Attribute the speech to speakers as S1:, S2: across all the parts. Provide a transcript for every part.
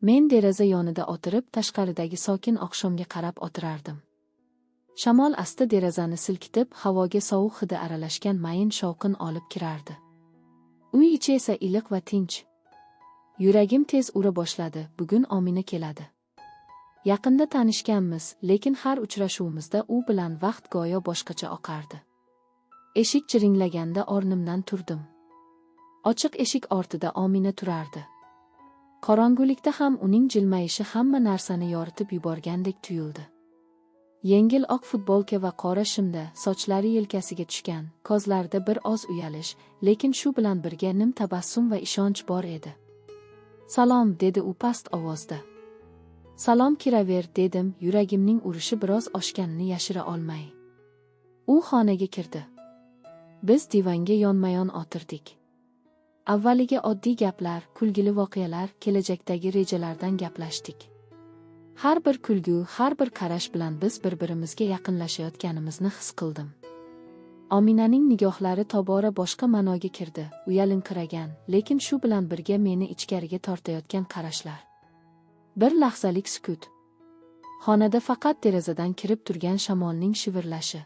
S1: Men deraza yonida o'tirib, tashqaridagi sokin oqshomga qarab o'tirardim. Shamol asta derazani silkitib, havoga sovuq hidi aralashgan mayin shovqin olib kirardi. Uy ichi esa iliq va tinch. Yuragim tez ura boshladi, bugun Omina keladi. Yaqinda tanishganmiz, lekin har uchrashuvimizda u bilan vaqt go'yo boshqacha oqardi. Eshik jiringlaganda o'rnimdan turdim. Ochiq eshik ortida Omina turardi. Qorong'ulikda ham uning jilmayishi hamma narsani yoritib yuborgandek tuyuldi. Yengil oq futbolka va qora shimda, sochlari yelkasiga tushgan, ko'zlarida bir oz uyalish, lekin shu bilan birga nim tabassum va ishonch bor edi. "Salom", dedi u past ovozda. "Salom, kiraver", dedim, yuragimning urishi biroz oshganini yashira olmay. U xonaga kirdi. Biz divanga yonma-yon o'tirdik. Avvaliga oddiy gaplar, kulgili voqealar, kelajakdagi rejalardan gaplashdik. Har bir kulgu, har bir qarash bilan biz bir-birimizga yaqinlashayotganimizni his qildim. Ominaning nigohlari tobora boshqa ma'noga kirdi, uyalinqiragan, lekin shu bilan birga meni ichkariga tortayotgan qarashlar. Bir lahzalik sukut. Xonada faqat derazadan kirib turgan shamolning shivirlashi.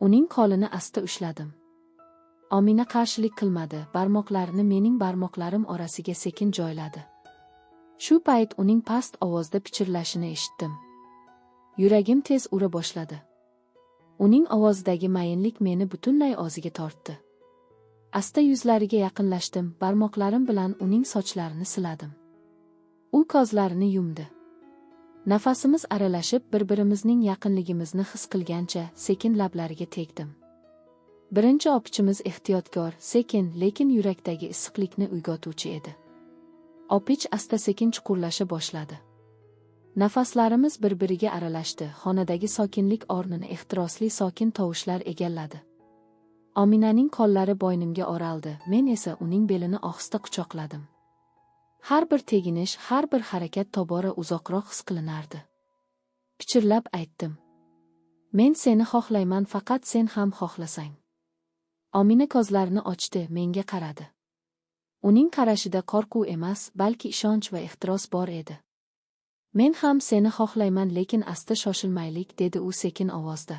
S1: Uning qo'lini asta ushladim. Omina qarshilik qilmadi, barmoqlarini mening barmoqlarim orasiga sekin joyladi. Shu payt uning past ovozda pichirlashini eshitdim. Yuragim tez ura boshladi. Uning ovozidagi mayinlik meni butunlay o'ziga tortdi. Asta yuzlariga yaqinlashdim, barmoqlarim bilan uning sochlarini siladim. U ko'zlarini yumdi. Nafasimiz aralashib, bir-birimizning yaqinligimizni his qilgancha sekin lablariga tegdim. Birinchi opichimiz ehtiyotkor, sekin, lekin yurakdagi issiqlikni uyg'otuvchi edi. Opich asta-sekin chuqurlasha boshladi. Nafaslarimiz bir-biriga aralashdi, xonadagi sokinlik o'rnini ehtirosli sokin tovushlar egalladi. Ominaning qo'llari bo'ynimga o'raldi, men esa uning belini ohista quchoqladim. Har bir teginish, har bir harakat tobora uzoqroq his qilinardi. Pichirlab aytdim: "Men seni xohlayman, faqat sen ham xohlasang." Omina ko'zlarini ochdi, menga qaradi. Uning qarashida qo'rquv emas, balki ishonch va ehtiros bor edi. "Men ham seni xohlayman, lekin asta shoshilmaylik", dedi u sekin ovozda.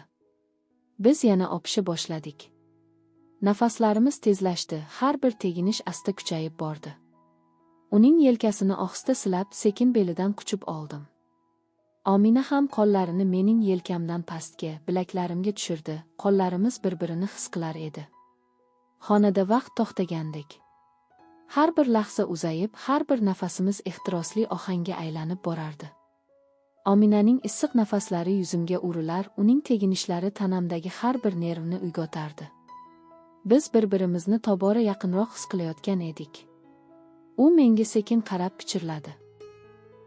S1: Biz yana opisha boshladik. Nafaslarimiz tezlashdi, har bir teginish asta kuchayib bordi. Uning yelkasini ohista silab, sekin belidan quchib oldim. Omina ham qo'llarini mening yelkamdan pastga, bilaklarimga tushirdi, qo'llarimiz bir-birini his qilar edi. Xonada vaqt to'xtagandek. Har bir lahza uzayib, har bir nafasimiz ehtirosli ohangga aylanib borardi. Ominaning issiq nafaslari yuzimga urilar, uning teginishlari tanamdagi har bir nervni uyg'otardi. Biz bir-birimizni tobora yaqinroq his qilayotgan edik. U menga sekin qarab pichirladi: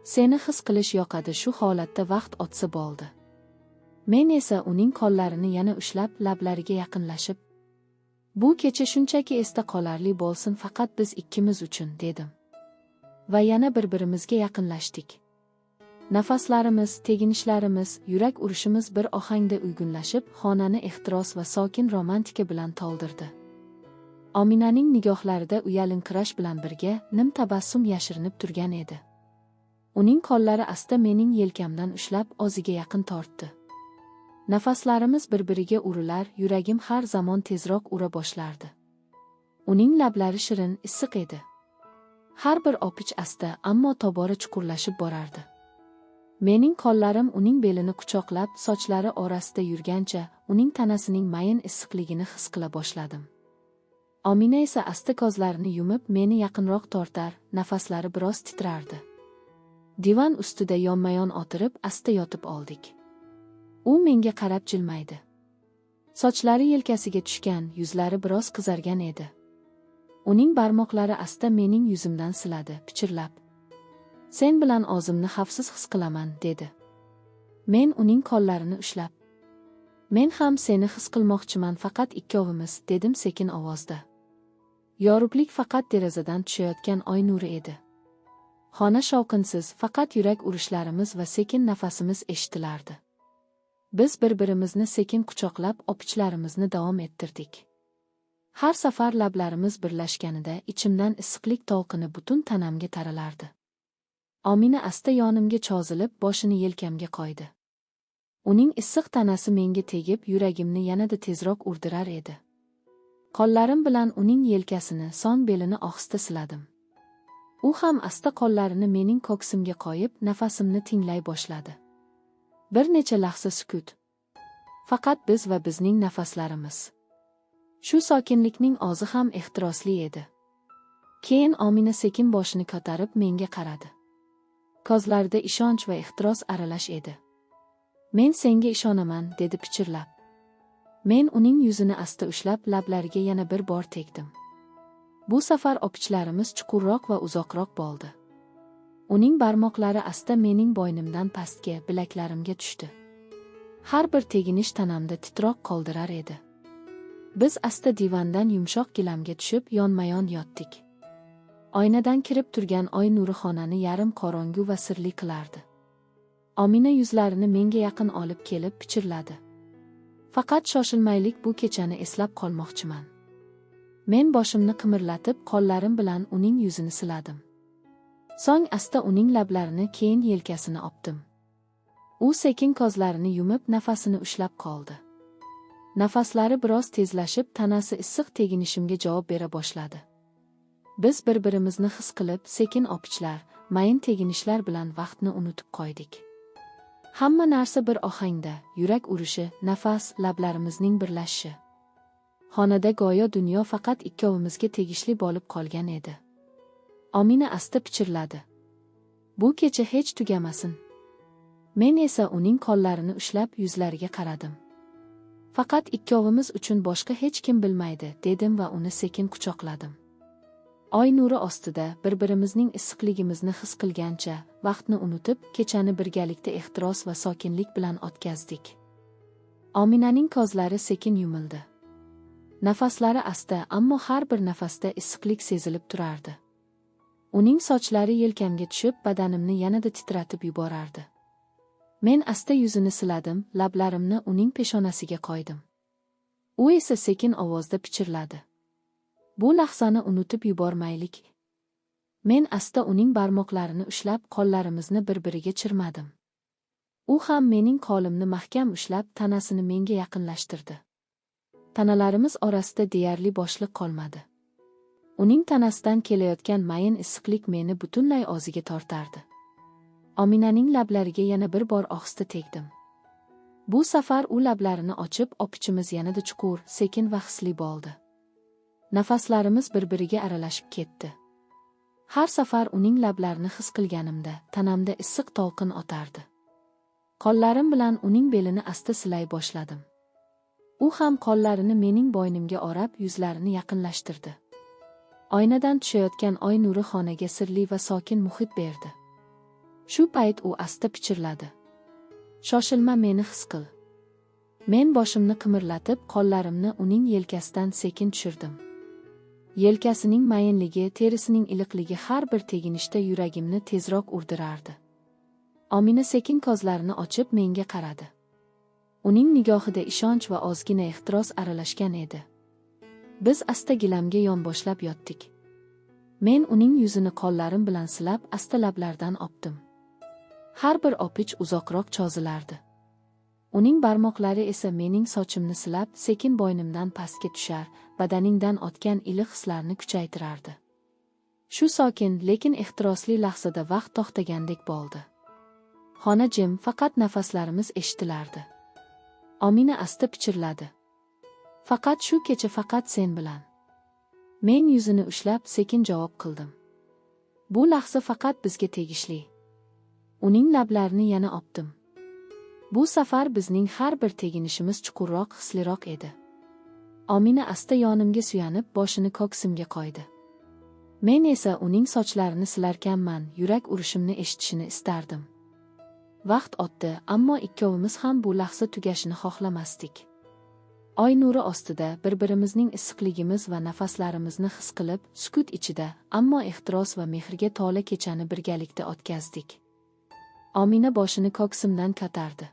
S1: "Seni his qilish yoqadi, shu holatda vaqt o'tsa bo'ldi." Men esa uning qo'llarini yana ushlab, lablariga yaqinlashib, "Bu kecha shunchaki esda qolarli bo'lsin, faqat biz ikkimiz uchun", dedim. Va yana bir-birimizga yaqinlashdik. Nafaslarimiz, teginishlarimiz, yurak urishimiz bir ohangda uyg'unlashib, xonani ehtiros va sokin romantika bilan to'ldirdi. Ominaning nigohlarida uyalinqirash bilan birga nim tabassum yashirinib turgan edi. Uning qo'llari asta mening yelkamdan ushlab, o'ziga yaqin tortdi. Nafaslarimiz bir-biriga urilar, yuragim har zamon tezroq ura boshlardi. Uning lablari shirin, issiq edi. Har bir opich asta, ammo tobora chuqurlashib borardi. Mening qo'llarim uning belini quchoqlab, sochlari orasida yurgancha, uning tanasining mayin issiqligini his qila boshladim. Omina esa asta ko'zlarini yumib, meni yaqinroq tortar, nafaslari biroz titrardi. Divan ustida yonma-yon o'tirib, asta yotib oldik. U menga qarab jilmaydi. Sochlari yelkasiga tushgan, yuzlari biroz qizargan edi. Uning barmoqlari asta mening yuzimdan siladi, pichirlab: "Sen bilan o'zimni xavfsiz his qilaman", dedi. Men uning qo'llarini ushlab, "Men ham seni his qilmoqchiman, faqat ikkovimiz", dedim sekin ovozda. Yorug'lik faqat derazadan tushayotgan oy nuri edi. Xona shovqinsiz, faqat yurak urishlarimiz va sekin nafasimiz eshitilardi. Biz bir-birimizni sekin quchoqlab, opichlarimizni davom ettirdik. Har safar lablarimiz birlashganida ichimdan issiqlik to'lqini butun tanamga taralardi. Omina asta yonimga chozilib, boshini yelkamga qo'ydi. Uning issiq tanasi menga tegib, yuragimni yanada tezroq urdirar edi. Qo'llarim bilan uning yelkasini, so'ng belini ohista siladim. U ham asta qo'llarini mening ko'ksimga qo'yib, nafasimni tinglay boshladi. Bir necha lahza sukut. Faqat biz va bizning nafaslarimiz. Shu sokinlikning o'zi ham ehtirosli edi. Keyin Omina sekin boshini ko'tarib menga qaradi. Ko'zlarida ishonch va ehtiros aralash edi. "Men senga ishonaman", dedi pichirlab. Men uning yuzini asta ushlab, lablariga yana bir bor tegdim. Bu safar opichlarimiz chuqurroq va uzoqroq bo'ldi. Uning barmoqlari asta mening bo'ynimdan pastga, bilaklarimga tushdi. Har bir teginish tanamda titroq qoldirar edi. Biz asta divandan yumshoq gilamga tushib, yonma-yon yotdik. Oynadan kirib turgan oy nuri xonani yarim qorong'u va sirli qilardi. Omina yuzlarini menga yaqin olib kelib pichirladi. "Faqat shoshilmaylik, bu kechani eslab qolmoqchiman." Men boshimni qimirlatib, qo'llarim bilan uning yuzini siladim. So'ng asta uning lablarini, keyin yelkasini opdim. U sekin ko'zlarini yumib, nafasini ushlab qoldi. Nafaslari biroz tezlashib, tanasi issiq teginishimga javob bera boshladi. Biz bir-birimizni his qilib, sekin opichlar, mayin teginishlar bilan vaqtni unutib qo'ydik. Hamma narsa bir ohangda, yurak urishi, nafas, lablarimizning birlashishi. Xonada go'yo dunyo faqat ikkovimizga tegishli bo'lib qolgan edi. Omina asta pichirladi. "Bu kecha hech tugamasin." Men esa uning qo'llarini ushlab yuzlariga qaradim. "Faqat ikkovimiz uchun, boshqa hech kim bilmaydi", dedim va uni sekin quchoqladim. Oy nuri ostida bir-birimizning issiqligimizni his qilgancha, vaqtni unutib, kechani birgalikda ehtiros va sokinlik bilan o'tkazdik. Ominaning ko'zlari sekin yumildi. Nafaslari asta, ammo har bir nafasda issiqlik sezilib turardi. Uning sochlari yelkamga tushib, badanimni yanada titratib yuborardi. Men asta yuzini siladim, lablarimni uning peshonasiga qo'ydim. U esa sekin ovozda pichirladi. "Bu lahzani unutib yubormaylik." Men asta uning barmoqlarini ushlab, qo'llarimizni bir-biriga chirmadim. U ham mening qo'limni mahkam ushlab, tanasini menga yaqinlashtirdi. Tanalarimiz orasida deyarli bo'shliq qolmadi. Uning tanasidan kelayotgan mayin issiqlik meni butunlay o'ziga tortardi. Ominaning lablariga yana bir bor ohista tegdim. Bu safar u lablarini ochib, opichimiz yanada chuqur, sekin va hisli bo'ldi. Nafaslarimiz bir-biriga aralashib ketdi. Har safar uning lablarini his qilganimda, tanamda issiq to'lqin otardi. Qo'llarim bilan uning belini asta silay boshladim. U ham qo'llarini mening bo'ynimga o'rab, yuzlarini yaqinlashtirdi. Oynadan tushayotgan oy nuri xonaga sirli va sokin muhit berdi. Shu payt u asta pichirladi. "Shoshilma, meni his qil." Men boshimni qimirlatib, qo'llarimni uning yelkasidan sekin tushirdim. Yelkasining mayinligi, terisining iliqligi har bir teginishda yuragimni tezroq urdirardi. Omina sekin ko'zlarini ochib menga qaradi. Uning nigohida ishonch va ozgina ehtiros aralashgan edi. Biz asta gilamga yonboshlab yotdik. Men uning yuzini qo'llarim bilan silab, asta lablardan opdim. Har bir opich uzoqroq cho'zilardi. Uning barmoqlari esa mening sochimni silab, sekin bo'ynimdan pastga tushar, badaningdan otgan iliq hislarni kuchaytirardi. Shu sokin, lekin ehtirosli lahzada vaqt to'xtagandek bo'ldi. Xona jim, faqat nafaslarimiz eshitilardi. Omina asta pichirladi. "Faqat shu kecha, faqat sen bilan." Men yuzini ushlab sekin javob qildim. "Bu lahza faqat bizga tegishli." Uning lablarini yana opdim. Bu safar bizning har bir teginishimiz chuqurroq, hisliroq edi. Omina asta yonimga suyanib, boshini ko'ksimga qo'ydi. Men esa uning sochlarini silarkanman, yurak urishimni eshitishini istardim. Vaqt o'tdi, ammo ikkovimiz ham bu lahza tugashini xohlamasdik. Oy nuri ostida bir-birimizning issiqligimiz va nafaslarimizni his qilib, sukut ichida, ammo ehtiros va mehrga to'la kechani birgalikda o'tkazdik. Omina boshini ko'ksimdan ko'tardi.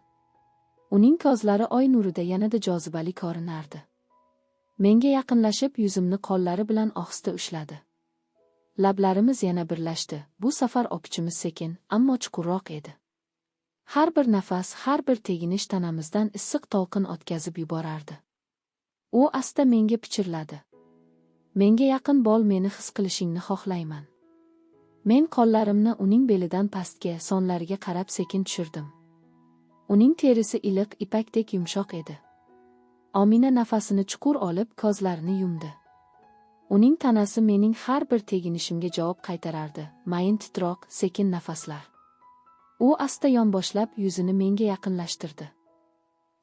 S1: Uning ko'zlari oy nurida yanada jozibali ko'rinardi. Menga yaqinlashib, yuzimni qo'llari bilan ohista ushladi. Lablarimiz yana birlashdi, bu safar opichimiz sekin, ammo chuqurroq edi. Har bir nafas, har bir teginish tanamizdan issiq to'lqin o'tkazib yuborardi. U asta menga pichirladi. Menga yaqin bo'l, meni his qilishingni xohlayman. Men qo'llarimni uning belidan pastga, sonlariga qarab sekin tushirdim. Uning terisi iliq, ipakdek yumshoq edi. Omina nafasini chuqur olib, ko'zlarini yumdi. Uning tanasi mening har bir teginishimga javob qaytarardi, mayin titroq, sekin nafaslar. U asta yonboshlab yuzini menga yaqinlashtirdi.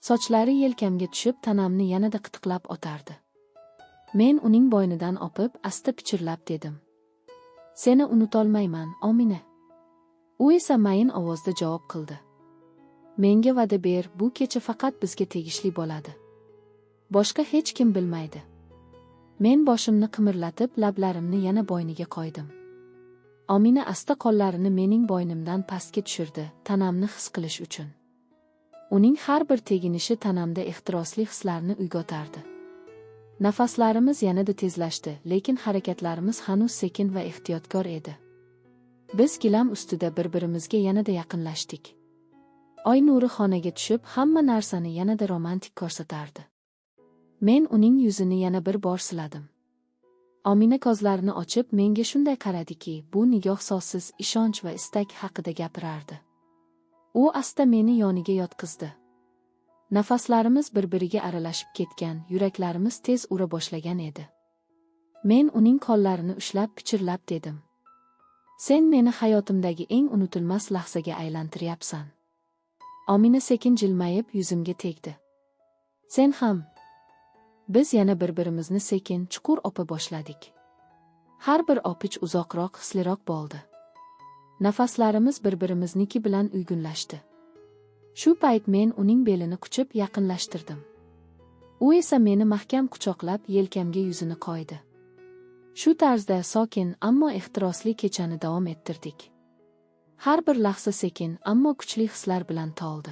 S1: Sochlari yelkamga tushib, tanamni yanada qitiqlab otardi. Men uning bo'ynidan o'pib, asta pichirlab dedim. Seni unutolmayman, Omina. U esa mayin ovozda javob qildi. Menga va'da ber, bu kecha faqat bizga tegishli bo'ladi. Boshqa hech kim bilmaydi. Men boshimni qimirlatib, lablarimni yana bo'yniga qo'ydim. Omina asta qo'llarini mening bo'ynimdan pastga tushirdi, tanamni his qilish uchun. Uning har bir teginishi tanamda ehtirosli hislarni uyg'otardi. Nafaslarimiz yanada tezlashdi, lekin harakatlarimiz hanuz sekin va ehtiyotkor edi. Biz gilam ustida bir-birimizga yanada yaqinlashdik. Oy nuri xonaga tushib, hamma narsani yanada romantik ko'rsatardi. Men uning yuzini yana bir bor siladim. Omina ko'zlarini ochib, menga shunday qaradiki, bu nigoh so'zsiz ishonch va istak haqida gapirardi. U asta meni yoniga yotqizdi. Nafaslarimiz bir-biriga aralashib ketgan, yuraklarimiz tez ura boshlagan edi. Men uning qo'llarini ushlab pichirlab dedim. Sen meni hayotimdagi eng unutilmas lahzaga aylantiryapsan. Omina sekin jilmayib yuzimga tegdi. Sen ham. Biz yana bir-birimizni sekin, chuqur o'pa boshladik. Har bir o'pich uzoqroq, hisliroq bo'ldi. Nafaslarimiz bir-birimizniki bilan uyg'unlashdi. Shu payt men uning belini quchib yaqinlashtirdim. U esa meni mahkam quchoqlab yelkamga yuzini qo'ydi. Shu tarzda sokin, ammo ehtirosli kechani davom ettirdik. Har bir lahza sekin, ammo kuchli hislar bilan to'ldi.